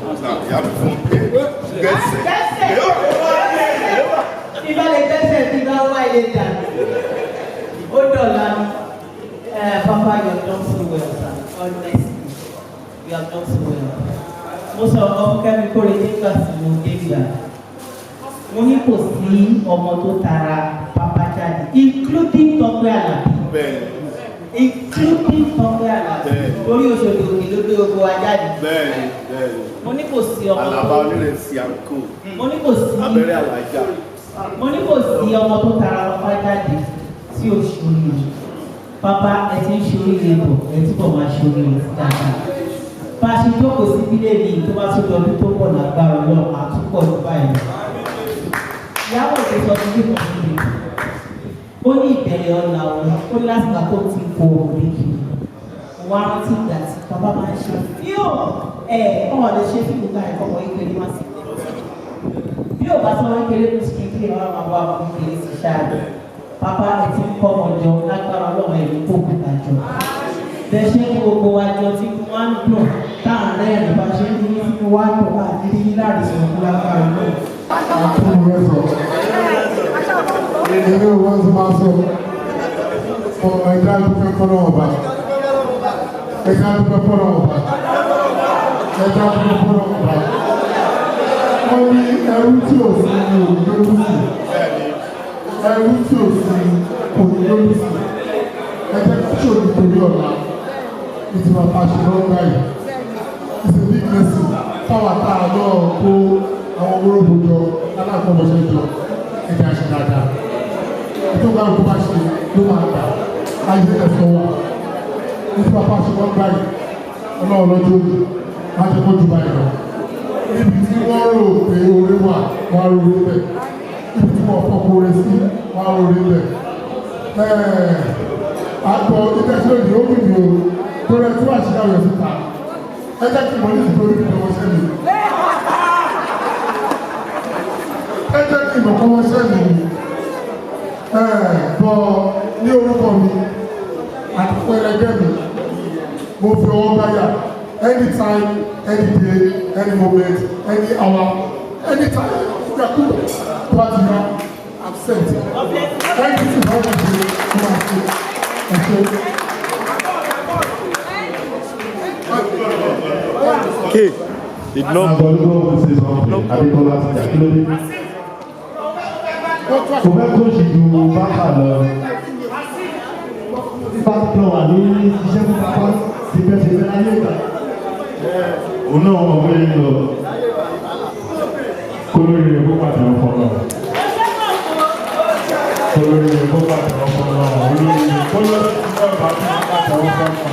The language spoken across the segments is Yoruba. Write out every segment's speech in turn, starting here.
Ìyá mi fún gbẹ́sẹ̀. Gbẹ́sẹ̀. Tí bá lè gbẹ́sẹ̀ tí bá wá ilé dànù. Ó dọ̀la. Papa, you have done so well, sir. Honestly, you have done so well. Mo sọ ọmọ fún Kẹ́mi Kórè nígbà tí mo dé ìgbà. Mo ní kò sí ọmọ tó tara Papa jáde, including Tọ́pẹ́ Àlàbí. Including Tọ́pẹ́ Àlàbí. Bẹ́ẹ̀ni. Orí Òṣòdì Òkè ló gbé gbogbo wa jáde. bẹ́ẹ̀ni bẹ́ẹ̀ni Mo ní kò sí ọmọ Àlàbá tó onírèsí àǹkó. Mo ní kò sí Abẹ́rẹ́ àlàjá. Mo ní kò sí ọmọ tó tara Papa jáde tí ò ṣoríire. Papa, ẹ ti ń ṣoríire bọ̀, ẹ túbọ̀ máa ṣoríire sí dáadáa. Bá a ṣe jókòó sí bílẹ̀ ní tó bá tún lọ́dún tó pọ̀, lágbára Ọlọ́run, àtúpọ̀ ní báyìí lọ. Ìyàwó òde sọ fún mi kan níbi. Ó ní ìbẹ̀rẹ̀ ọ̀la òun, ó ní láti gbà tó ti kó òun kiri. Mo wá rántí ìgbà tí bàbá máa ń ṣe fíò ẹ̀ ọ̀ lè ṣe fíìmù gbà ẹ̀kọ́ wọ̀ ìpele má sí bí ò bá sọ wọn kéré ní screenplay, wọn máa wá wọn kéré sí ṣáàlì. Papa, ẹ ti ń kọ́ wọn jọ, lágbára Ọlọ́run, ẹ̀mí kó kúta jọ. Bẹ́ẹ̀ ṣe ń kó gbogbo wa jọ tí wọ́n ń dùn tá à ń rẹ́rìn bá ṣe ń ní sínú wá dùn àti ní láàrin sọ̀rọ̀ fún lágbára Ọlọ́run. Àkúrò rẹ sọ èmi ò wọ́n ti máa sọ ọ. Ẹja dúpẹ́ fọ́nà ọba, ẹja dúpẹ́ fọ́nà ọba, ẹja dúpẹ́ fọ́nà ọba. Wọ́n ní ẹrú tí ò sí ní òní lójú sí, ẹrú tí ò sí òní lójú sí. Ẹjẹ tí ò ní torí ọ̀la ìtì bàbá ṣe lọ́wọ́ báyìí. It's a big blessing fáwọn tá a náà kó àwọn olóògbé jọ aláàkọ́mọṣẹ́ jọ. Ẹ̀jẹ̀ àṣẹ dáadáa ètò ìgbà tó bá ṣe ló máa gbà ayé ẹ̀fọ́ wa. Ìtì bàbá ṣe lọ́wọ́ báyìí, Ọlọ́run lọ́jọ́ òní má jẹ́ kó ju báyìí lọ. Ibi tí wọ́n rò pé orí wà, wọ́n á rò bẹ́ẹ̀. Ibi tí wọ́n fọ́kọ orí sí, wọ́n á rò bẹ́ẹ̀. Àtọ̀ ìtẹ́sílẹ̀ ní ó dùn mí o torí ẹ tí wàá ṣe àwọn ẹ̀sìn ta. Ẹ jẹ́ kí n mọ̀ ní ìdúró ní ọmọ ṣẹ́ mi. Ẹ jẹ́ kí n mọ̀ kọ́ wọ́n ṣẹ́ mi. Bọ̀ ní orúkọ mi àti fún ẹlẹgbẹ́ mi, mo fi ọwọ́ gbáyà, anytime, any day, any moment, any hour, anytime yakubu tó bá ti yá, I'm set. Anything bá wà ṣe, ó máa ṣe. Ẹ ṣe. Okay. Ignore. Agbọ̀dúgbò will say something. Adékọ́lá ti jà, kí ló dé? Kò fẹ́ kó ṣì ju bábà lọ. Bá lọ wà ní iṣẹ́ fún bàbá tipẹ́tipẹ́ láyé ìgbà. Òun náà mọ̀ pé ń lọ kó lórí rẹ̀ kó pàtàkì ọpọlọ, kó lórí rẹ̀ kó pàtàkì ọpọlọ, olórí rẹ̀ kó lórí rẹ̀ bá tún pàtàkì ọpọlọ.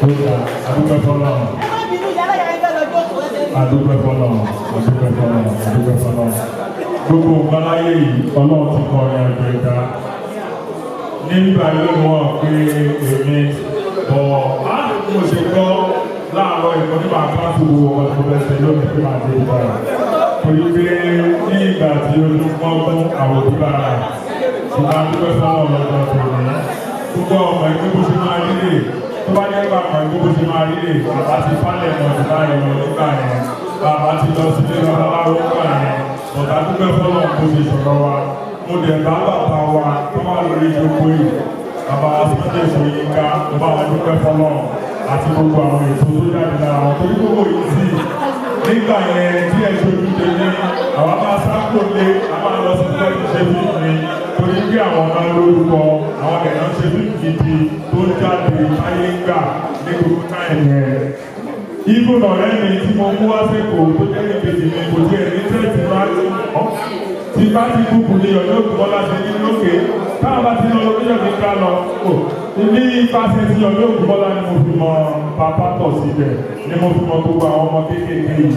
Ó dà, àdúpẹ́ fọlọ́, àdúpẹ́ fọlọ́, àdúpẹ́ fọlọ́, àdúpẹ́ fọlọ́. Gbogbo nǹkan láyé yìí, Ọlọ́run ti kọ ọ̀rìn àjò ẹ̀dá nígbà yóò wọ́n pé èmi bọ̀ á. Mo ṣe gbọ́ láàárọ̀ ìkọ́ nípa káàtó ọmọ tó fẹ́ ṣe lónìí pé máa dé ìgbà torí pé ní ìgbà tí ojú pọ́n fún àwọn òbí bára ṣùgbọ́n adúpẹ́ fọlọ́ lọ́jọ́ tòní. Gbogbo ọmọ ẹgbẹ́ bó ṣe máa rí lè tó bá jẹ́ pé àwọn ẹgbẹ́ bó ṣe máa rí lè, bàbá ti falẹ̀ mọ̀ sí báyìí lọ nígbà yẹn, bàbá ti lọ sílé babaláwo nígbà yẹn. Bọ̀dá dúpẹ́ fọlọ́ bó ṣe sọ̀rọ̀ wa. Mo dẹ̀ bá bàbá wa tó wà lórí ìjókòó yìí, bàbá Sunday Ṣóyínká, mo bá wọn dúpẹ́ fọlọ́ àti gbogbo àwọn èso tó jáde lára wọn, torí gbogbo yìí sí nígbà yẹn tí ẹ ṣojú tèmi, àwa máa sáko lé, a máa lọ sí fẹ́ẹ́ ṣe fíìmù ni, torí pé àwọn máa lórúkọ àwọn èèyàn ṣe fíìmù gidi tó ń jáde ayé ń gbà ní gbogbo táìmù yẹn. Ibùdó ọ̀rẹ́ mi tí mo mú wá sẹ́kọ̀ọ́ tó jẹ́ ìkejì mi kò tiẹ̀ ní tẹ́ẹ̀tì bá tí bá ti kúkú ní ọjọ́ òkú bọ́lá ṣe ní lókè táwọn bá ti lọ lókè ní ká lọ kò ní ipasẹ̀ tí ọjọ́ òkú bọ́lá ni mo fi mọ bàbá tọ̀ síbẹ̀, ni mo fi mọ gbogbo àwọn ọmọ kéékèèké yìí,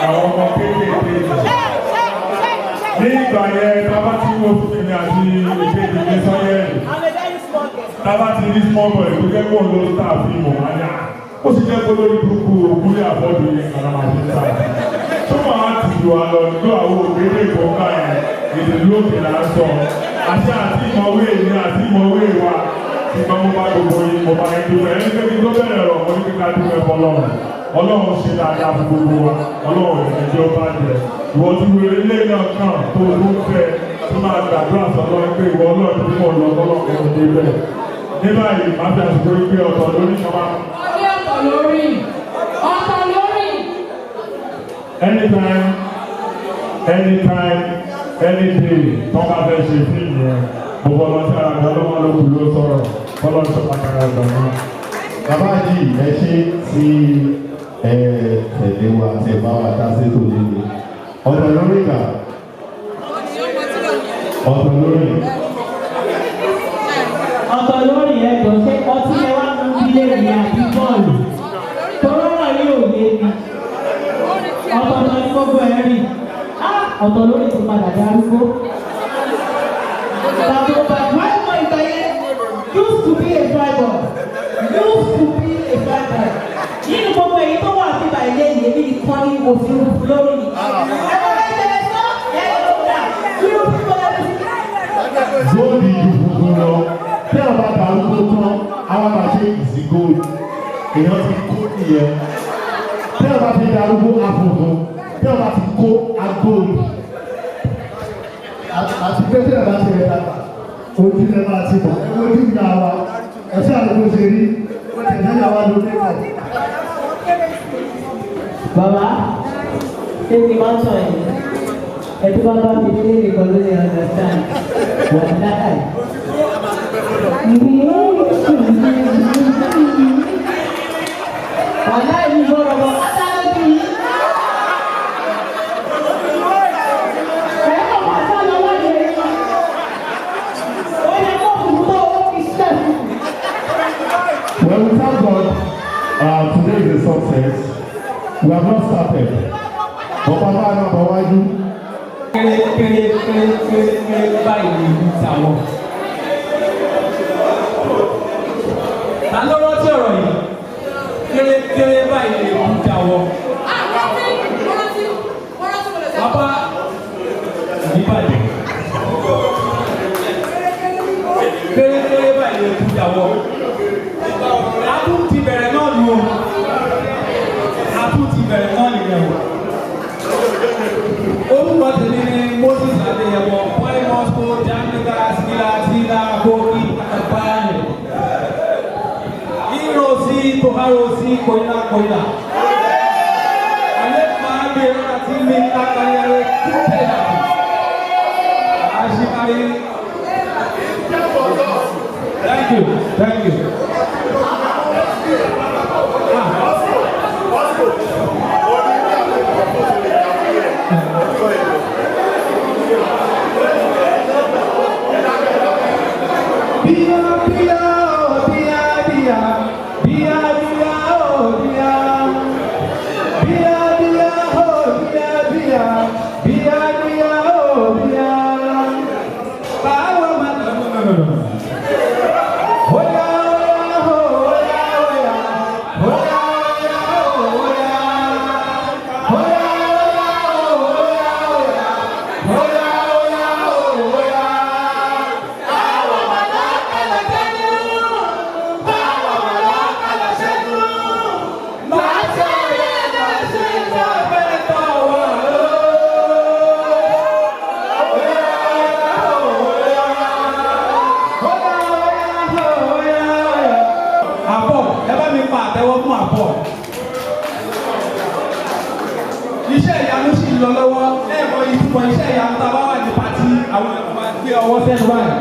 àwọn ọmọ kéékèèké yìí. Ní ìgbà yẹn, tábà tí mo fi mi àti ìkejì mi sọ́yẹ́rì, tábà ti ní small boy tó jẹ́ kó ló star fíìmù wáyà, ó sì jẹ́ kó lórí burúkú òkúlé àbọ̀dù yẹn kàrà máa fi star tó máa ti jù wá lọ nígbà àwọn òkèlè ìfọ̀nká yẹn. Èdè lókè là ń sọ àṣà àti ìmọ̀wé mi àti ìmọ̀wé wa. Ṣùgbọ́n mo bá gbogbo yín, mo bá yín dúpẹ́. Ẹni pé kí n tó bẹ̀rẹ̀ ọ̀rọ̀, mo ní kí ká dúpẹ́ fọlọ́run. Ọlọ́run ṣe dáadáa fún gbogbo wa. Ọlọ́run ò ní jẹ́ ó bàjẹ́. Ìwọ tí wèrè ilé náà kàn tó ló ń fẹ́ tó máa gbàdúrà sọ́lọ́ pé ìwọ Ọlọ́run tí mo lọ tọ́lọ́ kò ní débẹ̀. Ní báyìí, màá fi àsìkò yìí pé ọ̀tọ̀ lórí kan máa Ọdẹ ọ̀tọ̀ lórí. Ọ̀tọ̀ lórí. Anytime, anytime, any day tó bá fẹ́ ṣe fíìmù yẹn, gbogbo ọlọ́sí ara mi ọlọ́mọ ló kù ló sọ̀rọ̀ kọ́lọ́ sọ pàtàkì àgbà náà. Bàbá yìí, ẹ ṣe tí ẹ tẹ̀lé wa, tẹ bá wa dá sétò nínú ọ̀tọ̀ lórí ìgbà ọ̀tọ̀ lórí. Ọ̀tọ̀ lórí ẹ̀jọ̀, ṣé ọtí ẹ wá mú bílé ní àbí bọ́ọ̀lù? Torọ́rọ̀ yóò yé mi. Ọ̀tọ̀ọ̀tọ̀ ní gbogbo ẹ̀ rí. Á, ọ̀tọ̀ lórí ti padà darúgbó. Bàbá bàbá ìmọ̀ ìgbà yẹn used to be a driver, used to be a driver. Nínú gbogbo èyí tó wà bíbá ilé yìí, èmi nìkan ní òfin lórí mi. Ẹ bá bá ìṣẹ̀lẹ̀ sọ, ẹ ló dà, irú fífọ́ lẹ́nu sí. Gold ju funfun lọ. Tí a bá darúgbó tán, àwọn máa ṣe ìsì gold. Èèyàn ti kó nìyẹn. Tí a bá fi darúgbó, afunfun. Tí a bá ti kó, a gold. Àti pé tí ẹ bá ti rẹ̀ dàgbà, ojú ẹ máa ti bọ̀. Ẹ wojú ìyá wa, ẹ ṣáà ló bó ṣe rí, ó tẹ̀lé ìyá wa ló dé kọ̀. Bàbá, ṣé ti máa ń sọ yìí? Ẹ tó bá bá mi délé nìkan ló lè understand. Wọ́n láì. Wàhálà ìlú gbọ́dọ̀ bọ̀ átálójú yìí. Ẹ kọ̀ máa sá lọ láti ẹ̀ lọ. Ó yẹ kó kùkú tó owó fi ṣẹ̀ fún mi. Well, we thank God, today is a success. We have not started. But Papa náà bọ̀ wájú. Kéré kéré kéré kéré kéré báyìí ní ìlú tàwọn. Ta ló rántí ọ̀rọ̀ yìí? Kéré kéré báyìí ní ìlú tàwọn. Bàbá ìbàdàn. Kéré kéré báyìí ní ìlú tàwọn. A tún ti bẹ̀rẹ̀ náà nù o. A tún ti bẹ̀rẹ̀ náà nìyẹn o. Orúkọ tèmi ni Moses Adéyẹmọ, Pọ́lí Moscow, Jamaica, Sila, Sila, Kogi, Akapani. Irosi, Toharosi, Koina, Koina. Ale máa bèrè àti mi lákàyèrè kúkẹ́ Ashikari. Thank you, thank you. Bia, bia, oh, bia, bia. Bia, bia, oh, bia. Bia, bia, oh, bia, bia. Bia, bia, oh, bia. Báwo ma no, no, no, no, no. Oya, oya, oh, oya, oya. Oya, oya, oh, oya. Oya, oya, oh, oya, oya. Oya, oya, oh, oya. Báwo ma lákàlà jẹ́nu? Báwo ma lákàlà ṣẹ́nu? Màá ṣe eré náà ṣe ìjọba ẹ̀tọ́ wọ̀ ọ́. Oya, oya, oh, oya. Àpọ̀, ẹ bá mi pa àtẹ́wọ́ fún àpọ̀. Iṣẹ́ ìyanu sì ń lọ lọ́wọ́. Ẹ̀ẹ̀mọ ìtumọ̀ iṣẹ́ ìyanu, tá a bá wà ní party, àwọn èèyàn máa gbé ọwọ́ sẹ́nu báyìí.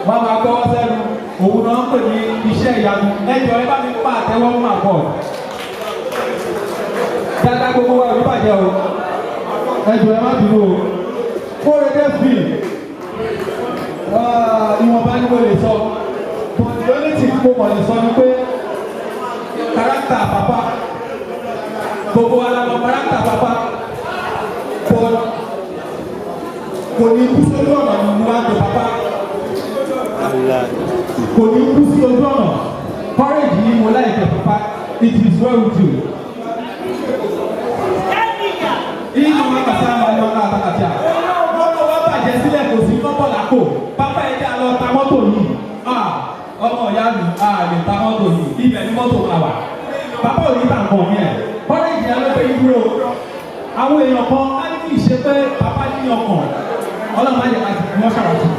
Wọ́n máa gbọ́wọ́ sẹ́nu. Òun náà ń pè ní iṣẹ́ ìyanu. Ẹ jọ̀ọ́, ẹ bá mi pa àtẹ́wọ́ fún àpọ̀. Dáadáa gbogbo wa ò ní bàjẹ́ o. Ẹ jọ̀ọ́, ẹ má bínú o. Kóredé film, ìwọ̀nba ni mo lè sọ. But the only thing tí mo kàn lè sọ ni pé character papa, gbogbo wa la mọ̀ character papa, but kò ní kú sójú ọ̀nà ni mo wá gbé papa. Kò ní kú sí ojú ọ̀nà. Courage yìí mo like papa. It is well with you. Inú wa kàtà wà ní ọ̀nà àtàkàtà. Mọ́tò wa bàjẹ́ sílẹ̀, kò sí kọ́bọ̀ lápò. Pápá, ẹja lọ ta mọ́tò yìí. Ah, ọmọ ìyá mi. lè ta mọ́tò yìí, ibẹ̀ ni mọ́tò máa wà. Bàbá ò ní tà nǹkan mi ẹ̀. Kọ́lẹ́jì yẹn ló gbé yín dúró. Àwọn èèyàn kan á ní kì í ṣe pé bàbá ní ọkàn. Ọlọ́run má jẹ́ ká ti wọ́n ṣàwàtì.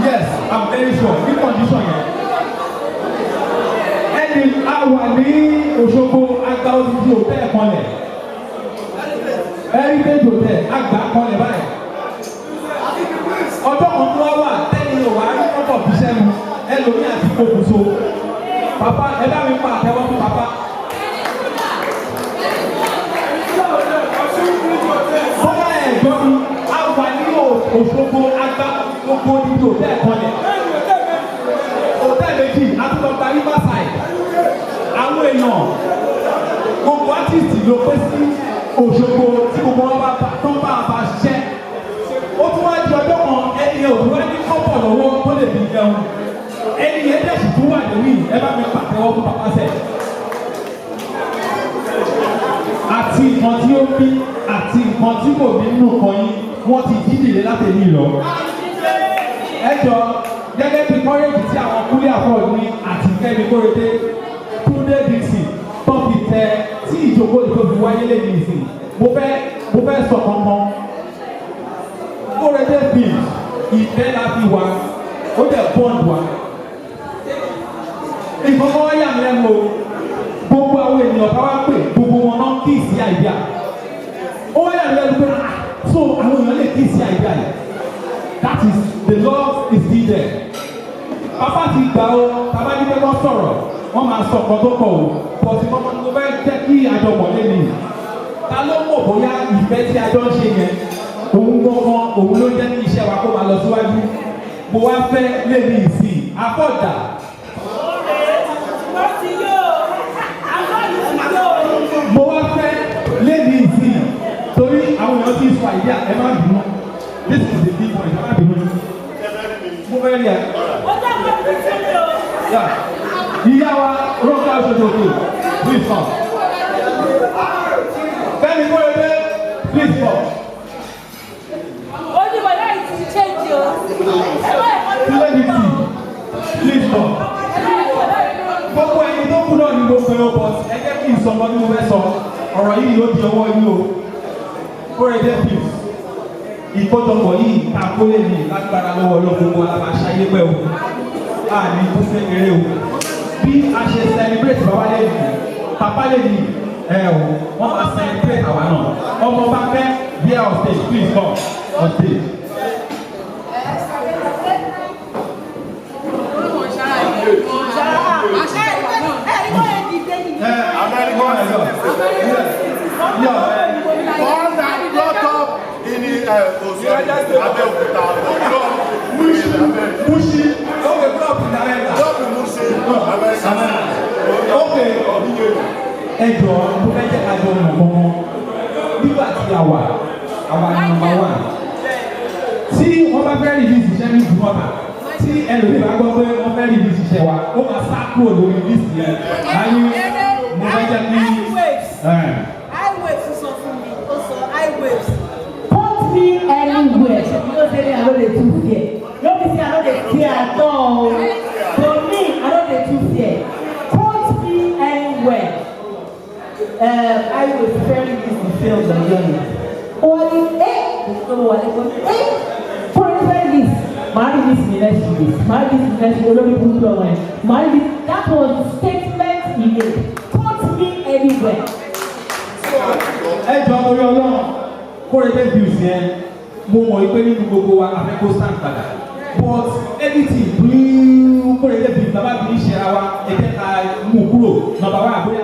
Yes, I'm very sure ní condition yẹn. Ẹni a wà ní Òṣogbo agba odidi hòtẹ́ẹ̀ kanlẹ̀. Heritage Hotel agba kanlẹ̀ báyìí. Ọjọ́ kan tó wá wà tẹ́ni ò wá rí kọ́kọ́ fi sẹ́nu ẹlòmíì àti kókòso. Bàbá ẹ bá mi pa àtẹ́wọ́ fún bàbá. Bọ́lá ẹ̀gbọ́n mi, a wà ní Òṣogbo agba gbogbo odidi hòtẹ́ẹ̀ kanlẹ̀. Hòtẹ́ẹ̀ méjì, atúntọ̀gba Riverside. Àwọn èèyàn gbogbo artist ló pé sí Òṣogbo tí gbogbo wọn bá tó ń bá a bá ṣiṣẹ́. Ó tún wá di ọjọ́ kan ẹni yẹn ò tún wá ní kọ́pọ̀ lọ́wọ́ tó lè fi jẹun. Ẹni yẹn dẹ̀ sì tún wà lórí ẹ bá mi pàtẹ́wọ́ fún bàbá sẹ̀. Àti nǹkan tí ó bí àti nǹkan tí kò bí nínú kan yín, wọ́n ti jí dìde láti èyí lọ. Ẹ jọ gẹ́gẹ́ bí kọ́rẹ́jì tí àwọn Kúnlé Afọ́d ní àti Kẹ́mi Kórèdé, Túndé Dixon tó fi tẹ tí ìjókòó yìí tó fi wáyé lẹ́yìn ìsìn. Mo fẹ́ sọ kankan. Kórèdé Films ìfẹ́ la fi wá, ó dẹ̀ bond wa. Ìkọ̀kọ̀ wá yà mí lẹ́nu o. Gbogbo àwọn ènìyàn ká wá pè gbogbo wọn náà kí ìsí àìdíà. Ó wá yà mí lẹ́nu pé ah so àwọn èèyàn lè kí ìsí àìdíà yìí. That is, the love is still there. Bàbá ti gbà ó, bàbá ní pé wọ́n sọ̀rọ̀, wọ́n máa sọ ọ̀kan tó pọ̀ o. But kọ́kọ́ ni mo fẹ́ jẹ́ kí àjọpọ̀ lé mi. Ta ló mọ̀ bóyá ìfẹ́ tí a jọ ń ṣe yẹn, òun gangan òun ló jẹ́ kí iṣẹ́ wa kó máa lọ síwájú. Mo wá fẹ́ lé mi ìsìn, afọ́jà. Mo wá fẹ́ lé mi ìsìn torí àwọn èèyàn ti sọ àìdíà ẹ má bínú. This is the big point, ẹ má bínú. Mo fẹ́ rí ẹ. Yeah. Ìyá wa Ronke Oṣojoku, please come. Fẹ́mi Kóredé, please come. Túndé Dixon, please come. Gbogbo ẹni tó kú náà ni mo pe o, but ẹ jẹ́ kí n sọ ọmọ tí mo fẹ́ sọ. Ọ̀rọ̀ yìí yóò di ọwọ́ yín o. Kóredé Films, ìkójọpọ̀ yìí ta kólé ní lágbára lọ́wọ́ ọlọ́run gbogbo wa la máa ṣayé pẹ́ o. A ní kú kékeré o. Bí a ṣe celebrate bàbá lẹ́yìn, pàpá lẹ́yìn ẹ o, wọ́n máa celebrate àwa náà. Ọmọ bá fẹ́ bí on stage, please come on stage. Born and brought up in the Abeokuta, but Mushi, Mushi, okay, brought up in America. Brought in Mushi, America. Okay, ẹ jọ mo fẹ́ jẹ́ ká jọ mọ̀ kọ́kọ́ nígbà tí a wà àwa ni number one tí wọ́n bá fẹ́ release iṣẹ́ ní ìdúmọ̀tà tí ẹlòmíì bá gbọ́ pé wọ́n fẹ́ release iṣẹ́ wa ó máa sá kúrò lórí list yẹn láyé mo fẹ́ jẹ́ kí. Highwaves sọ fún mi, ó sọ highwaves. Put me anywhere. You know say me I no dey too fear. No be say I no dey fear at all. To me, I no dey too fear. Put me anywhere. I was very busy film lọ́jọ́ yẹn. Ó wá ní ẹ́ ó wà ní ẹ́ fún ẹni fẹ́ release. Màá release ní next 2 weeks. Màá release ní next olórí burúkú ọmọ yẹn. Màá release. That was the statement he made. Put me anywhere. Ẹ jọ orí Ọlọ́run Kórèdé Films yẹn mo mọ̀ pé nínú gbogbo wa a fẹ́ kó stand padà but anything bí Kórèdé Films bàbá mi ń ṣe ara wa ẹ jẹ́ ká mú kúrò number one àbóyá.